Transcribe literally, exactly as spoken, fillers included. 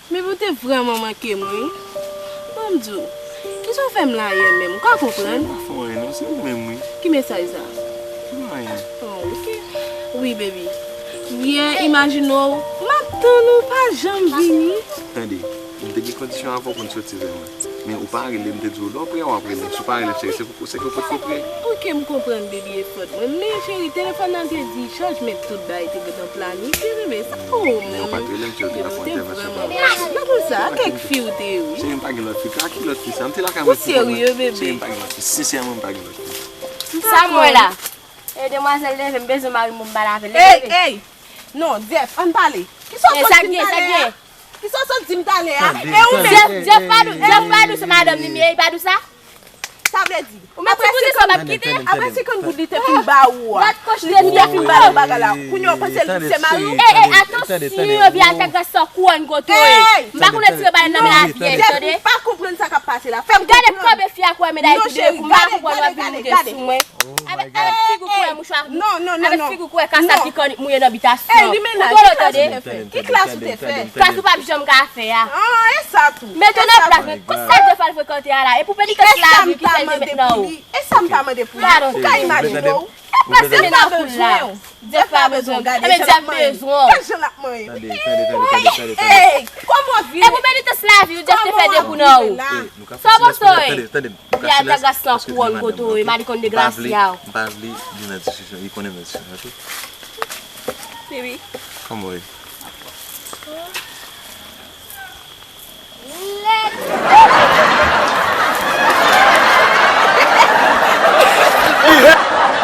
Baby, ou te vrèman manke m, wi. Ban m di w, kisa w fè m la yè menm? Ou ka konprann? Cheri, m pa fè w anyen, non. Se ou menm, wi. Ki mesaj sa? Anyen. Oh, ok. Wi, baby. Yè, imajine w, m ap tann ou, pa janm vini. Tande, m te gen kondisyon avè w pou n soti vrèman. Men ou pa rele m, te di w lè w prè w ap rele m. Si w pa rele m, cheri, se pou, se ke w potko prè. Ok, m konprann, baby, e fòt mwen. Men, cheri, telefòn nan te di chaj, men tout bagay te gentan planifye, bebe. Sa, oh, men w pa t rele m, cheri, w te ka fè yon entèvansyon pou mwen. Nan kou sa, a kèk fi w te ye, wi. Cheri, m pa gen lòt fi. A ki lòt fi sa? M te lakay mwen pou kont mwen. Ou serye, bebe? Cheri, m pa gen lòt fi. Sensèman, m pa gen lòt fi. Sa m wè la. E demwazèl leve, m bezwen mari m pou m pale avè l. Ey, ey! Non, Jeff, ann pale. Kisa w sot di m talè a? Kisa w sot di m talè a? E ou menm? Jeff, Jeff pa dou, Jeff pa dou se madanm li m ye, li pa dou sa? Sa vle di, apre senkant goud, apre senkant goud li te fin ba ou a, ou te fin ba li bagay la, kounye a w panse li se mari w? Ey, ey, atansyon, epi al fè gras sa kouwòn kote w ye. M pa konn retire balèn nan men lavyèj, tande? Jeff, m pa konprann sa k ap pase la. Fè m konprann. Gade kanpe fi a kouwè medam li tou de kou, m pa konprann w ap vin moute sou mwen. Avèk, avèk figi w kouwè mouchwa. Non, non, non, non. Avèk figi w kouwè kasa ki kònn mouye nan bitasyon. Ey, Limena, ki klas ou te fè? Ki klas ou te fè? Klas ou p ap janm ka fè a. Ah, e sa tou. Mete w nan plas mwen. Kisa Jeff al frekante a la? E pou penitans lavi ki fè l te met nan ou. E sa m ta mande pou li? Ou ka imajine w? Pase men nan koul la. Jeff pa bezwen w. Gade, Jeff bezwen w. Gade jan l ap manyen. Tande, tande, tande, tande, tande. Ey, kòman w vire? E pou penitans lavi w, Jeff te fè de kou nan ou. Sa w panse w ye? Tande, tande. Li al fè gras nan kouwòn kote w ye, malikòn degrase a w. M pa vle li nan diskisyon, li konnen m nan diskisyon, ok? Baby. Kòman w ye?